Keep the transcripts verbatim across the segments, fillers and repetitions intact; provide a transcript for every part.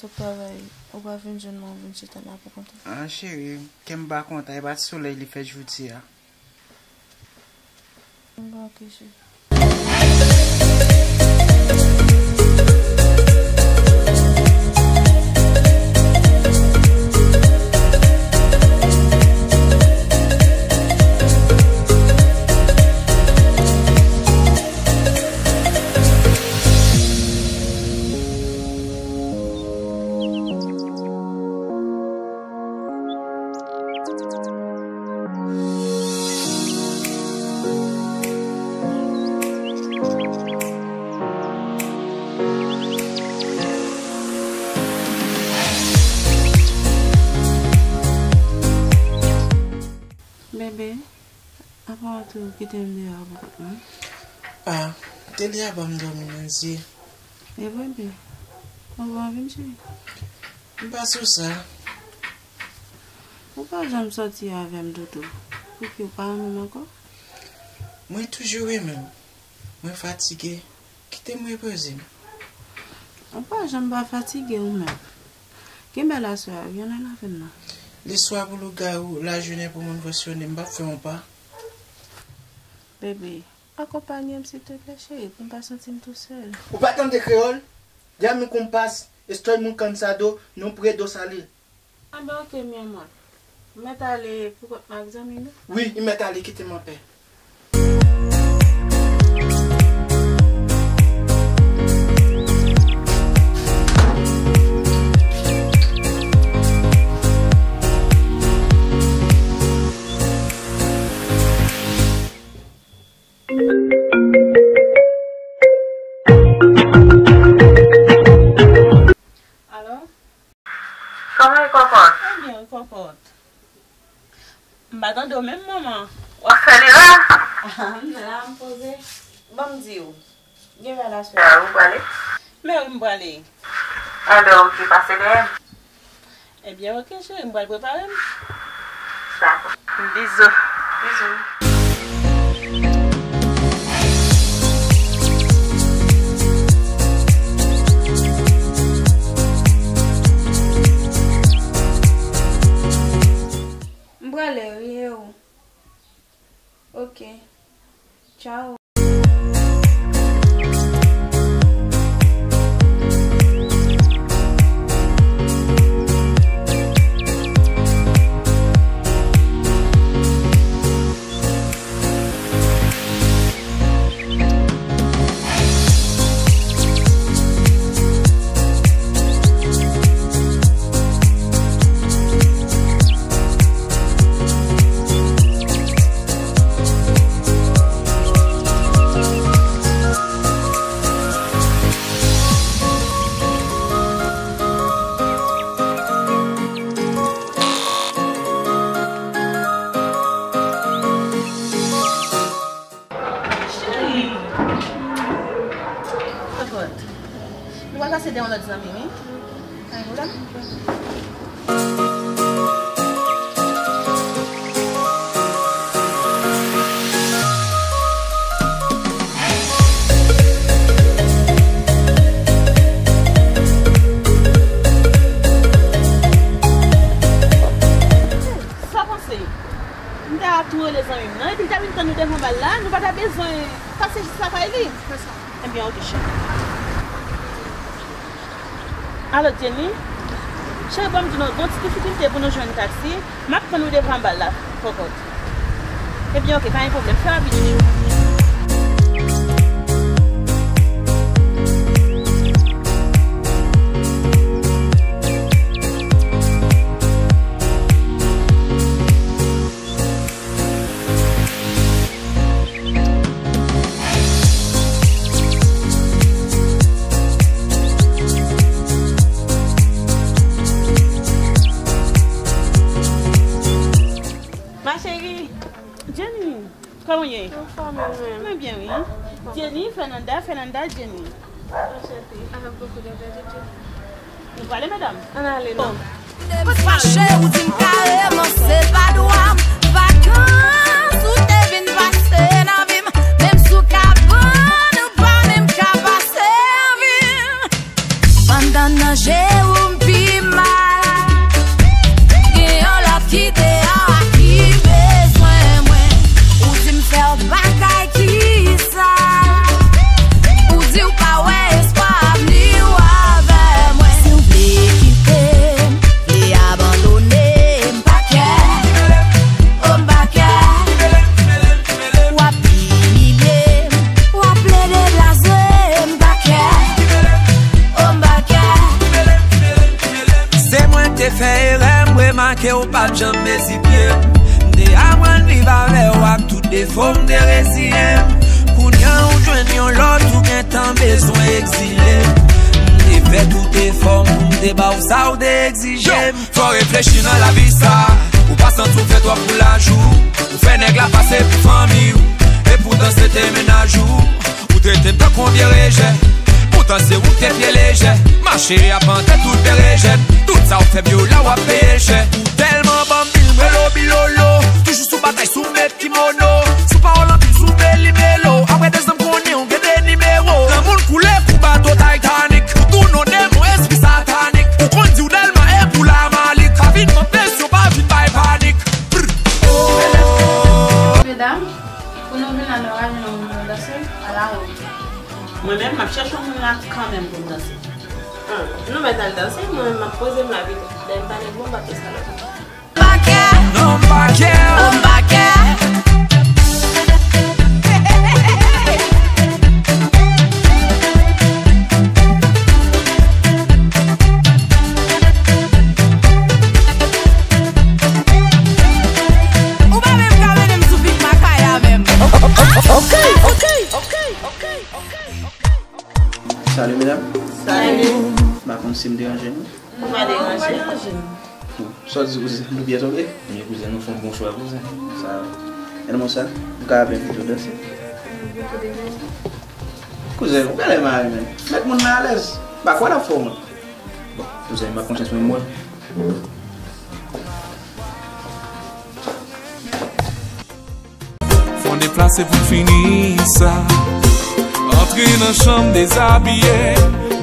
Sot travay, ou pa vin jwenn mwen, ou vin chita la pou kont ou. Ah, cheri, kè m pa kontan, e pa ti solèy li fè jodi a. Bon, ok, cheri. Bebe, apa w tou kite m deyò pou kont mwen? Ah, te li a ban m dòmi nan zye. E bebe, ou pa anvi m, cheri? M pa sou sa. Ou pa janm sòti avè m, Doudou. Pouki ou pa renmen m ankò? Mwen toujou renmen w. Mwen fatige. Kite m repoze m. Ou pa janm pa fatige ou menm. Kenbe l aswè a, wi, ann al avè m nan. Leswa pou lougawou, lajounen pou moun fòsyone, m p ap fè yon pa. Bebe, akonpanye m silteplè, cheri, pou m pa santi m tousèl. Ou pa tande kreyòl? Dame com paz, estoy muy cansado, no puedo salir. Anben, ok, mi amor. M mèt ale pou kont mwen ak zanmi m wi. Wi, li mèt ale, kite m anpè. Alo? Kòman e kòkòt? Ebyen, wi, kòkòt. M pa tande w menm, manman. W ap fè li la? Ah, m nan la, m poze. Ban m di w. Gen lè la, sè. Ah, ou prale? Mè wi, m prale. Anben, ok, pase dèyè m. Ebyen, ok, cheri, m pral prepare m. Dakò. Bizou. Bizou. M prale, wi, e ou? Ok. Tchao. Cheri! Kòkòt. Nou pral pase de yon lòt zanmi, wi. Pa gen pwoblèm. Sa w panse? M ta tou rele zanmi m nan, epi l ta vin tann nou devan bal la, nou pa ta bezwen pase jis lakay li. Ebyen, ok, cheri. Alo, Jenny? Cheri, bon, m di nou, gon ti difikilte pou nou jwenn taksi. M ap tann ou devan bal la, kòkòt. Ebyen, ok, pa gen pwoblèm. Fè rapid, cheri. Ma chérie, Jenny, kòman w ye? Anfòm, ou menm? Mwen byen, wi. Jenny, Fernanda, Fernanda, Jenny. Anchantée. Avec beaucoup de gratitude. Nou prale, medam? Ann ale, non. Depi m fache, ou di m kareman se pa dwa m. Vakans ou te vin pase nan vi m, menm sou kabann ou pa menm ka pase anvi m. Pandan nan je ou m Ke w pa t janm ezipye m. M te aprann viv avè w ak tout defo m, m te reziye m. Kounye a ou jwenn yon lòt, ou gentan bezwen egzile m. M te fè tout efò m pou m te ba w sa w te egzije m. Fò w reflechi nan lavi sa. Ou pa santi w fè twòp pou lajou. Ou fè nèg la pase pou fanmi w. Epoutan se te mennaj ou. Ou trete m tankou yon vye rejè. Poutan se ou k te pye lejè. Mache a pante tout berejèn. Tout sa w fè m yo la w ap peye chè. Ou tèlman ban m bil m rele w Bilolo. Toujou sou batay sou met kimono. Sou pawòl anpil sou meli melo. Apre dezan m konnen w gen de nimewo. Lanmou l koule kou bato Titanic. Ou tounen w demon espri satanik. Ou konn di w Dèlma e pou Lamalik. Pa vin mank presyon, pa vin bay panik. Brr. Oh. Medam, pou nou vin la, nou raje yon moun pou nou danse, ala wonn. Mwen menm, m ap chèche yon moun la kanmenm pou m danse. Ah, nou mèt al danse, mwen menm, m ap poze m la pito. Lè m pa nèg bon, m p ap fè sa lòt. Pa kè. Non, m pa kè. Oh, m pa kè. Ou pa menm ka mennen m sou bit makaya menm. Ok, ok, ok, ok, ok. Salut mesdames. Salut. M pa konn si m deranje nou. Ou pa deranje. Sa w di kouzen, nou byen tonbe? Men kouzen, nou fè yon bon chwa kouzen. Sa, men monchè, nou ka apèn pito danse. Kouzen, ou genlè mare menm. Mèt moun nan alèz. M pa kwè l ap fè w mal. Bon, kouzen, m ap pran chans mwen, mwen. Fò n deplase pou n fini sa. Antre nan chanm dezabiye.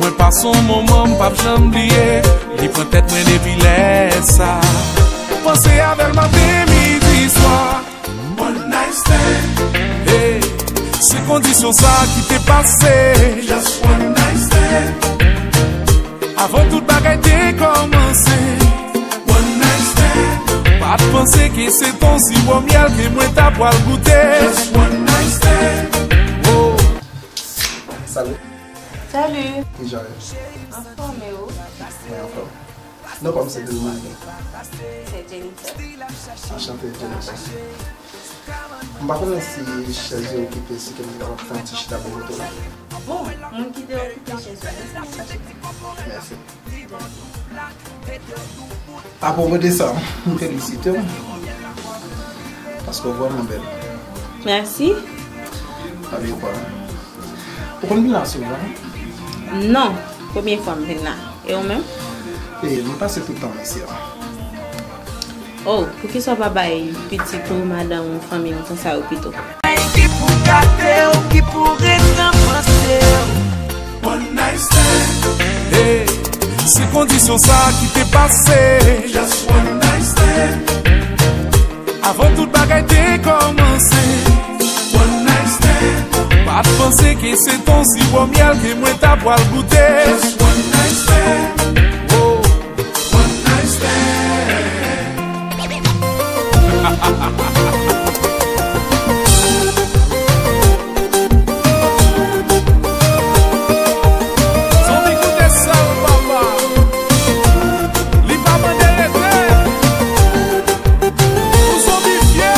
Mwen pase yon moman m p ap janm bliye. Li pran tèt mwen depi lè sa. Panse avè l maten, midi, swa. One night stand. Hey, se kondisyon sa ki te pase. Just one night stand. Avan tout bagay te kòmanse. One night stand. Pa t panse ke se t on siwo myèl ke mwen ta pral goute. Just one night stand. Oh. Salut. Salut. Kijan w ye? Anfòm, e ou? Mwen anfòm. Non pa m se Delmane. Se Jennifer. Anchante, Jennifer. M pa konnen si chèz yo okipe, si ke m kapab fè yon ti chita bò kote w. Bon, moun ki te okipe chèz yo, desann sa chita. Mèsi. Apwopo de sa, m felisite w. Paske w vrèman bèl. Mèsi. Pa vle kwè. Ou konn vin la souvan? Non, premye fwa m vin la. E ou menm? E, m pase tout tan mwen isi a. Oh, poukisa w pa bay pitit ou, madanm ou, fanmi w tan sa yo pito? Ki pou gate w, ki pou ret nan panse w. One night stand. Hey, se kondisyon sa ki te pase. Just one night stand. Avan tout bagay te kòmanse. One night stand. Pa t panse ke se t on siwo myèl ke mwen ta pral goute. Just one night stand. Oh. One night stand. Zonbi koute sa, papa. Li pa mande rete. Pou zonbi fye.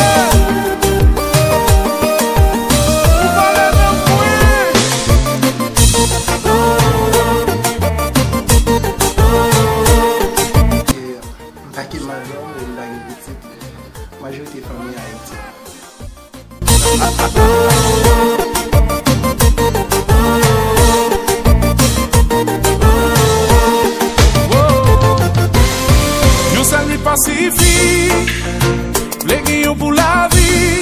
Ou pale nan kwen. M pa ke madanm e m pa gen pitit. Majorite fanmi Ayiti. Yon sèl nwit pa sifi. Vle gen yon pou lavi.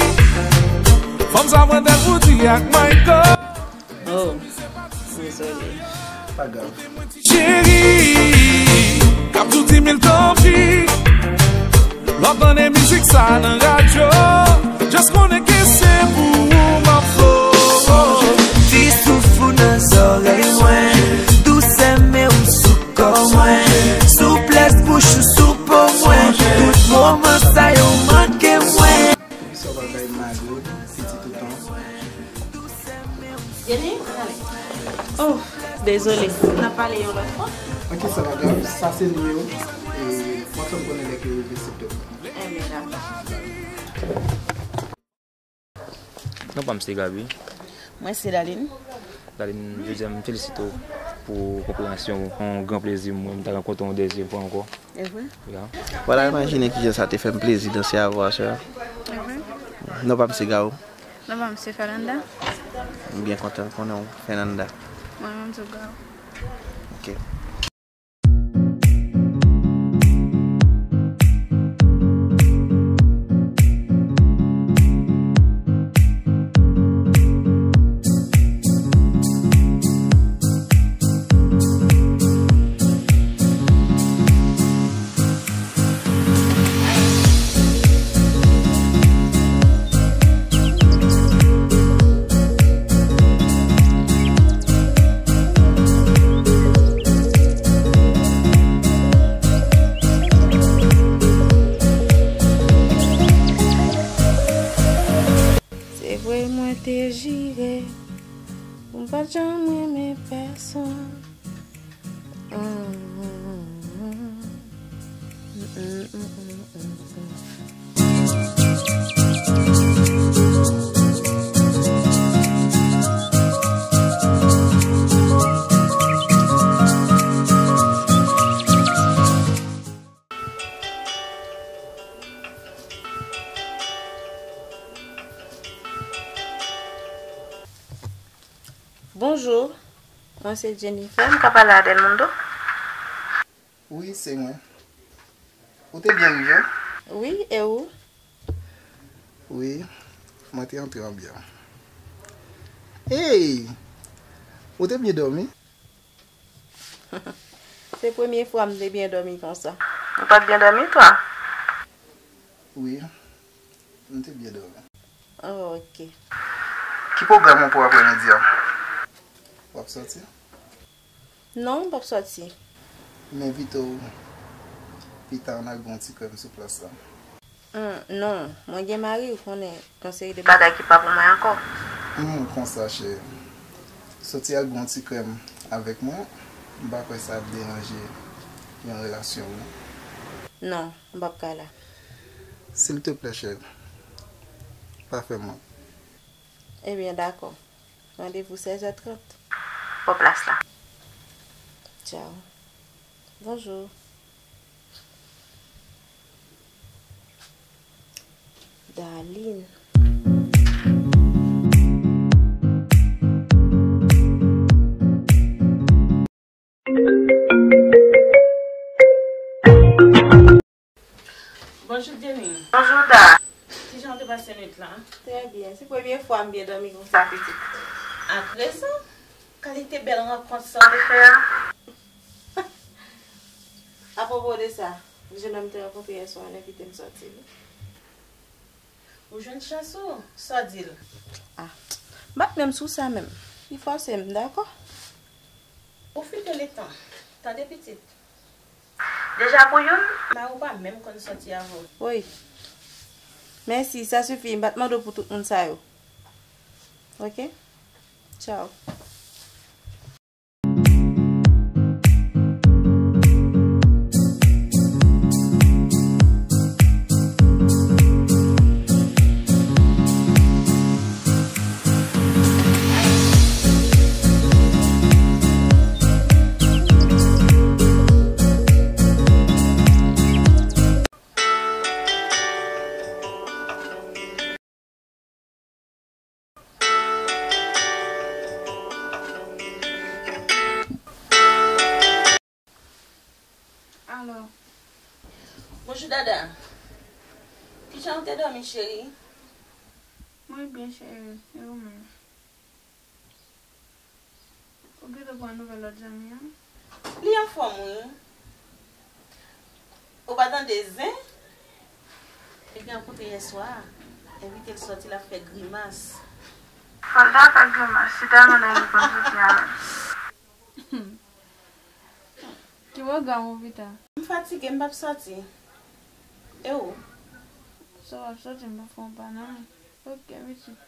Fanm sa mwen dèl pou di ak Michael. Oh, dezole. Pa grav. Cheri, k ap tou di m tanpri. Lè w tande mizik sa nan radyo, just konnen ke se pou ou m ap flow. Ti souf ou nan zòrèy mwen, dousè men w sou kò mwen, souplès bouch ou sou po mwen, tout moman sa yo manke mwen. Poukisa w pa bay Magloud piti toutan? Jenny, ale. Oh, dezole. N ap pale yon lòt fwa. Ok, sa pa grav. Sa se nimewo. E, w ap fè m konnen lè ke w rive, se Non pa m se Gaby. Mwen se Daline. Daline, jodi a m felisite w pou konpreyansyon w. Se yon gran plezi mwen m ta rankontre w yon dezyèm fwa ankò. E vre? Ya. Vwala, imajine kijan sa te fè m plezi danse avè w aswè a. E vre? Non pa m se Gaby. Non pa m se Fernanda. M byen kontan konnen w Fernanda. Mwen menm tou Gaby. Ok. Se vre mwen te jire pou m pa t janm renmen pèsonn. Bonjou, mwen se Jennifer, m ka pale a Delmundo? Wi, se mwen. Ou te byen rive? Wi, e ou? Wi, mwen te antre an byen. Hey! Ou te byen dòmi? Se premye fwa m te byen dòmi konsa. Ou pa t byen dòmi, twa? Wi, m te byen dòmi. Oh, ok. Ki pwogram ou pou aprèmidi a? W ap sòti? Non, m p ap sòti. M envite w pita ann al bwè yon ti krèm sou plas la. Hum, non, mwen gen mari, ou konnen, gen seri de bagay ki pa pou mwen ankò. Hum, konsa, cheri. Soti al bwè yon ti krèm avèk mwen, m pa kwè sa ap deranje yon relasyon, non. Non, m p ap ka la. Silteplè, cheri. Pa fè m wont. Ebyen, dakò. Randevou sèz è trant. Bò plas la. Tchaw. Bonjou. Darline. Bonjou, Jenny. Bonjou, Da. Kijan w te pase nwit la? Trè byen. Se premye fwa m byen dòmi konsa, pitit. Aprezan, kalite bèl rankont sa w te fè a? Apwopo de sa, jennonm m te rankontre yè swa a envite m sòti, wi. Ou jwenn chans ou, sa w di l? Ah, m pa t menm sou sa menm. Li fòse m, dakò? Pwofite letan, tande pitit. Deja pou youn? Mari w pa menm konn sòti avè w. Woy. Mèsi, sa sifi, m pa t mande w pou tout moun sa yo. Ok? Tchaw. Alo. Bonjou, Dada. Kijan w te dòmi, cheri? Mwen byen, cheri. E ou menm? Ou gentan pran nouvèl lòt zanmi an? Li anfòm, wi. Ou pa tande zen? Li gen rankontre yè swa a. Envite l sòti, l ap fè grimas. Fò l ta fè grimas, si tèlman nèg li konn sòti a menm. Ki pwogram ou pita? M fatige, m p ap sòti. E ou? Si w p ap sòti, m p ap fè yon pa non. Ok, pitit.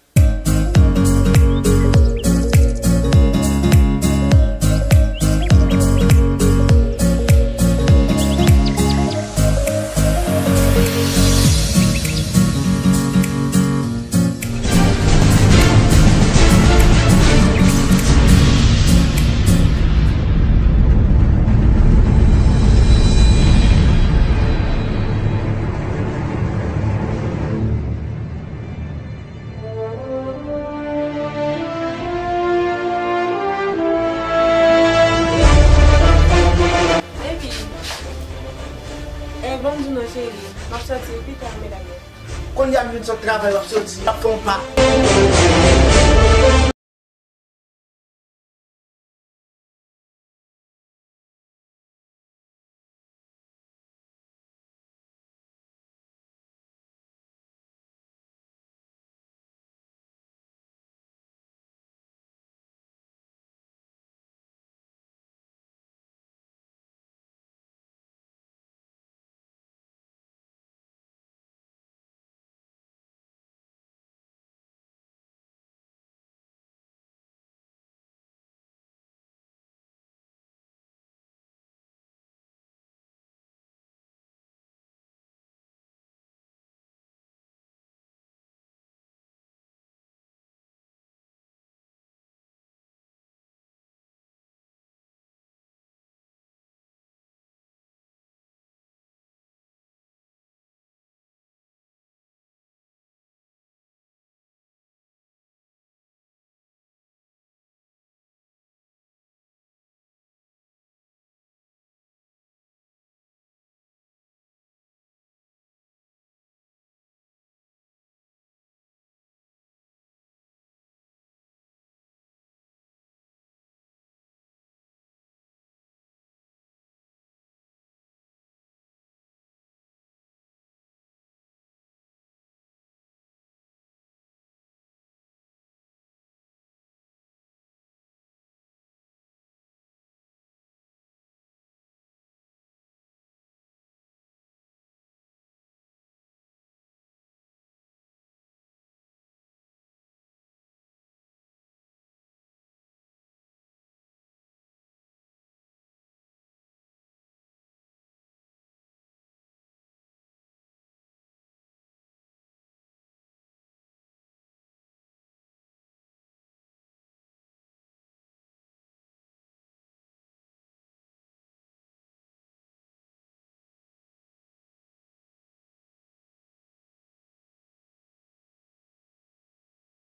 Sa vin sot travay, w ap soti, w ap fè yon pa.